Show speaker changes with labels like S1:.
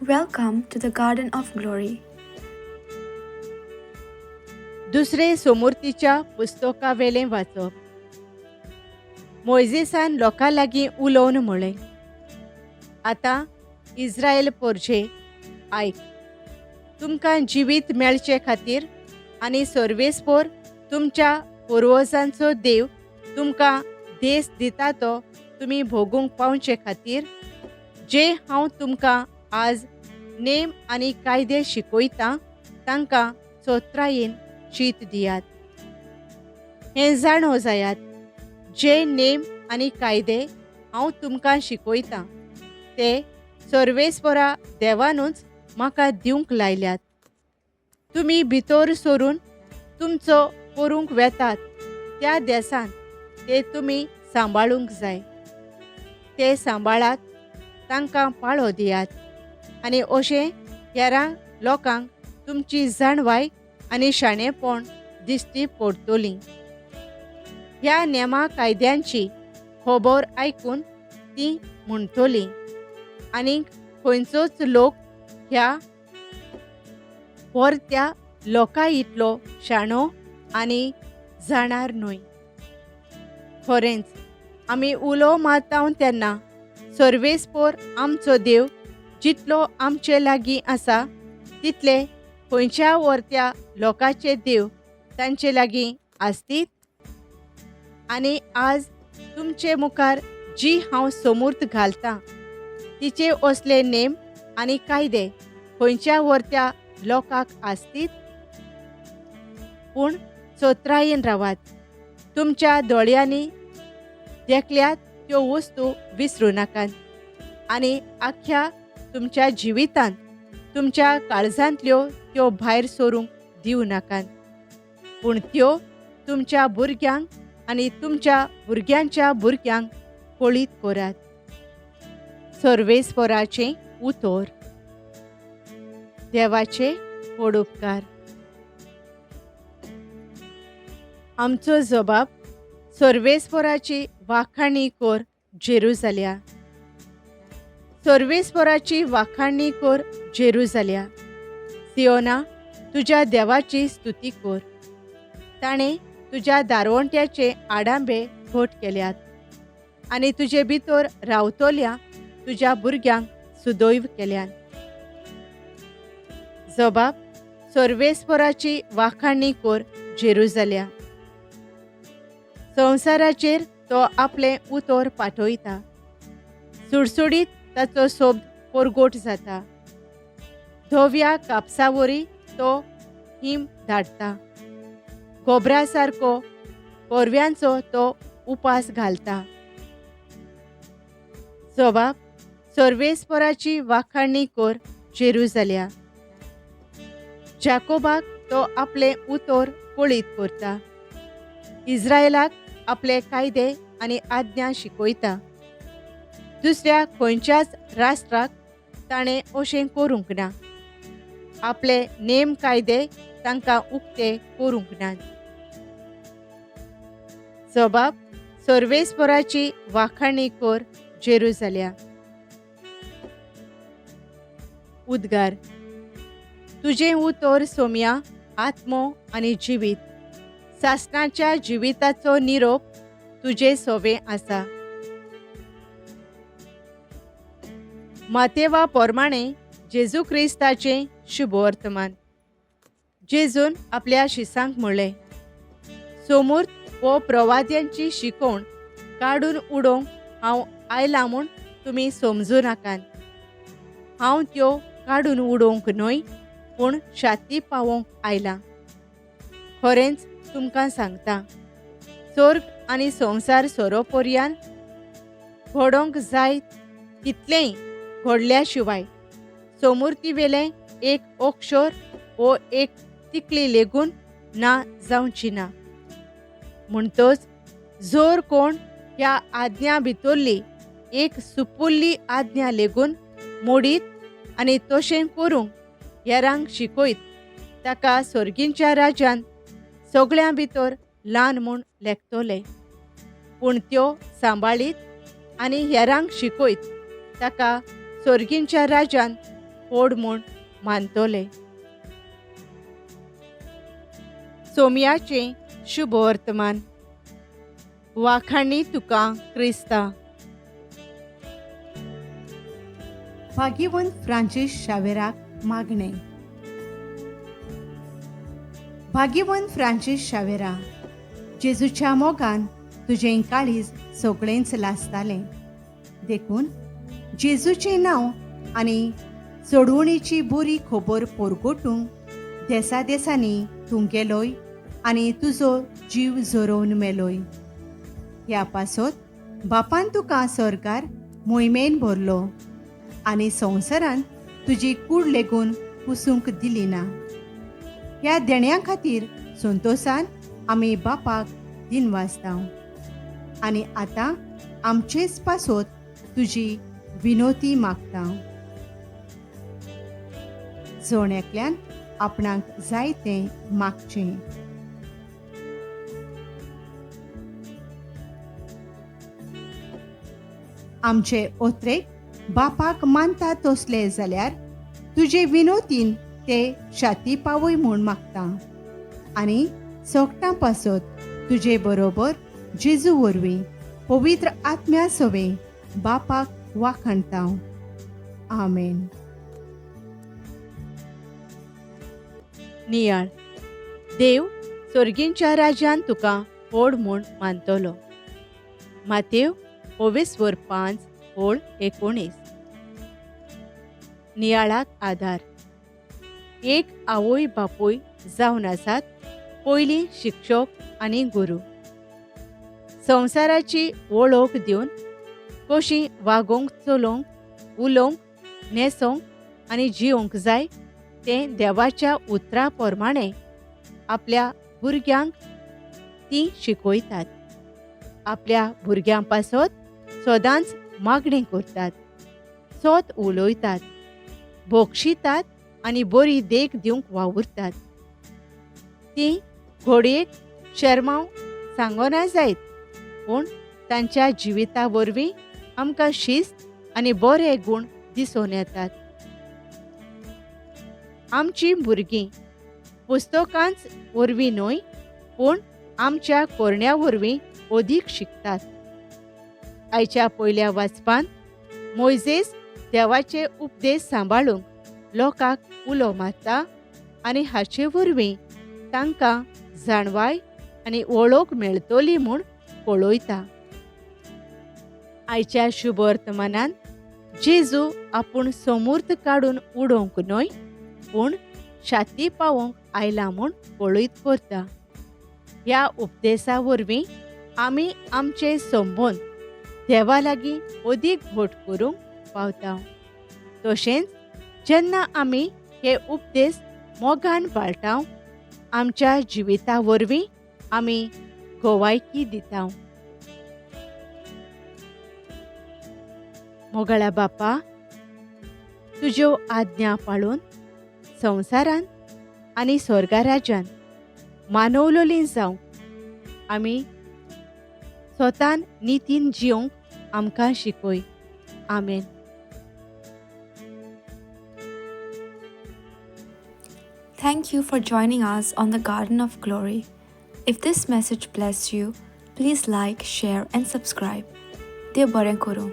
S1: Welcome to the Garden of Glory.
S2: दुसरे सोमुर्तीच्या पुस्तकावेलें वाचप. मोयजेसान लोकां लागीं उलोवन म्हळें, आतां इस्रायल पोरजे आयक, तुमकां जिवीत मेळचे खातीर आनी सर्वेस्पोर तुमच्या पुर्वजांचो देव तुमकां देस दिता तो तुमी भोगूंक पावचे खातीर जे हांव तुमकां आज नेम आनी कायदे शिकयतां तांकां चोत्रायेन चीत दियात. हें जाणो जायात, जे नेम आनी कायदे हांव तुमकां शिकयतां ते सर्वेस्परा देवानूच म्हाका दिवंक लायल्यात. तुमी भितर सरून तुमचो करूंक वेतात त्या देसांत ते तुमी सांबाळूंक जाय. ते सांबाळात, तांकां पाळो दियात आनी अशें हेरां लोकांक तुमची जाणवाय आनी शाणेपण दिश्टी पडटली. ह्या नेमा कायद्यांची खबर आयकून ती म्हणटली आनीक खंयचोच लोक ह्या परत्या लोकां इतलो शाणो आनी जाणार न्हय. खरेंच आमी उलो मारता तेन्ना सर्वेस्पोर आमचो देव जितलो आमचे लागीं आसा तितले खंयच्या वरत्या लोकांचे देव तांचे लागीं आसतीत. आनी आज तुमचे मुखार जी हांव समूर्त घालतां तिचे असले नेम आनी कायदे खंयच्या वरत्या लोकांक आसतीत. पूण चोत्रायेन रावात, तुमच्या दोळ्यांनी देखल्यात त्यो वस्तू विसरूं नाकात आनी आख्ख्या तुमच्या जिवितांत तुमच्या काळजांतल्यो त्यो भायर सरूंक दिवं नाकात, पूण त्यो तुमच्या भुरग्यांक आनी तुमच्या भुरग्यांच्या भुरग्यांक कळीत करात. सर्वेस्पराचें उतर. देवाचे व्हड उपकार. आमचो जबाब सर्वेस्पराची वाखाणी कर जेरुजाल्या. सर्वेस्पराची वाखाणी कर जेरुजाल्या. सियोना, तुज्या देवाची स्तुती कर. ताणें तुज्या दारवंट्याचे आडांबे घट केल्यात आनी तुजे भितर रावतल्या तुज्या भुरग्यांक सुदैव केल्यात. जबाब सर्वेस्पराची वाखाणी कर जेरुजाल्या. संवसाराचेर तो आपलें उतर पाठयता, सुडसुडीत ताचो सोब परगोट जाता. धव्या कापसावरी तो हिम धाडटा, गोबरा सारको कोरव्यांचो तो उपास घालता. जबाब सर्वेस्पराची वाखाणी कर जेरुजाल्या. जाकोबाक तो आपलें उतर कळीत करता, इस्रायलाक आपले कायदे आनी आज्ञा शिकयता. दुसऱ्या खंयच्याच राष्ट्राक ताणें अशें करूंक ना, आपले नेम कायदे तांकां उक्ते करूंक नात. जबाब सर्वेस्पराची वाखाणी कर जेरुजाल्या. उद्गार. तुजें उतर सोम्या आत्मो आनी जिवीत, सासणाच्या जिविताचो निरोप तुजे सोवे आसा. मातेवा पोरमाणे जेजू क्रिस्ताचें शुभवर्तमान. जेजून आपल्या शिसांक म्हणलें, सोमूर्त वो प्रवाद्यांची शिकोवण काडून उडोवंक हांव आयलां म्हूण तुमी समजूं नाकात. हांव त्यो काडून उडोवंक न्हय, पूण शाती पावोवंक आयलां. खरेंच तुमकां सांगता, स्वर्ग आनी संवसार सोरोपर्यान घडोवंक जाय तितलेंय घडल्या शिवाय सोमुर्तीवेलें एक अक्षर वो एक तिकली लेगून ना जावची ना. म्हणटच जर कोण ह्या आज्ञा भितरली एक सुपुल्ली आज्ञा लेगून मोडीत आनी तशें करूंक हेरांक शिकयत ताका सर्गींच्या राज्यांत सगळ्यां भितर ल्हान म्हूण लेखतले. पूण त्यो सांबाळीत आनी हेरांक शिकयत ताका सर्गींच्या राज्यांत व्हड म्हूण मानतले. सोमयाचें शुभवर्तमान. वाखाणी तुका क्रिस्ता. भाग्यवंत फ्रांसीस शावेराक मागणें. भाग्यवंत फ्रांसीस शावेरा, जेजूच्या मोगान तुजें काळीज सगळेंच लासतालें, देखून जेजूचें नांव आनी सोडवणीची बरी खबर पोरगोटूंक देसा देसांनी तूं गेलोय आनी तुजो जीव झरोवन मेलोय. ह्या पासत बापान तुका सरकार मोहिमेन भरलो आनी संवसारान तुजी कूड लेगून पुसूंक दिली ना. ह्या देण्या खातीर संतोशान आमी बापाक दिनवासता आनी आतां आमचेच पासत तुजी विनोती मागता. जण एकल्यान आपणाक जाय तें मागचें. आमचे ओत्रेक बापाक मानता तसले जाल्यार तुजे विनोतीन ते शाती पावय म्हूण मागता आनी सोगटां पासत तुजे बरोबर जेजू वरवीं पवित्र आत्म्या सवें बापाक वाखाणता. आमेन. नियाळ. देव स्वर्गींच्या राज्यान तुका व्हड म्हूण मानतलो. मातेव 5:19. नियाळाक आधार. एक आवय बापूय जावन आसात पयलीं शिक्षक आनी गुरू. संवसाराची वळख दिवन कशी वागोवंक, चलोवंक, उलोवंक, न्हेसोवंक आनी जिवंक जाय तें देवाच्या उतरा प्रमाणे आपल्या भुरग्यांक तीं शिकयतात. आपल्या भुरग्यां पासत सदांच मागणी करतात, सत उलयतात, भोगशितात आनी बरी देख दिवंक वावुरतात. तीं घोडयेक शेरमांव सांगना जायत, पूण तांच्या जिविता वरवीं आमकां शिस्त आनी बरे गूण दिसून येतात. आमची भुरगीं पुस्तकांच वरवीं न्हय, पूण आमच्या कोरण्या वरवीं अदीक शिकतात. आयच्या पयल्या वाचपान मोयजेस देवाचे उपदेश सांबाळूंक लोकांक उलो मारता आनी हाचे वरवीं तांकां जाणवाय आनी वळख मेळटली म्हूण पळयता. आयच्या शुभवर्तमानान जेजू आपूण समूर्त काडून उडोवंक न्हय, पूण शाती पावोवंक आयला म्हूण पळयत करता. ह्या उपदेशा वरवीं आमी आमचे संबंद देवा लागीं अदीक घट करूंक पावता. तशेंच जेन्ना आमी हे उपदेश मोगान पाळटा, आमच्या जिविता वरवीं आमी गोवायकी दिता. मोगाळा बापा, तुज्यो आज्ञा पाळून संवसारान आनी स्वर्गा राज्यान मानवलोली जावंक आमी स्वतान नितीन जिवंक आमकां शिकय. आमेन.
S1: Thank you for joining us on the Garden of Glory. If this message blessed you, please like, share and subscribe. Dev बरें करूं.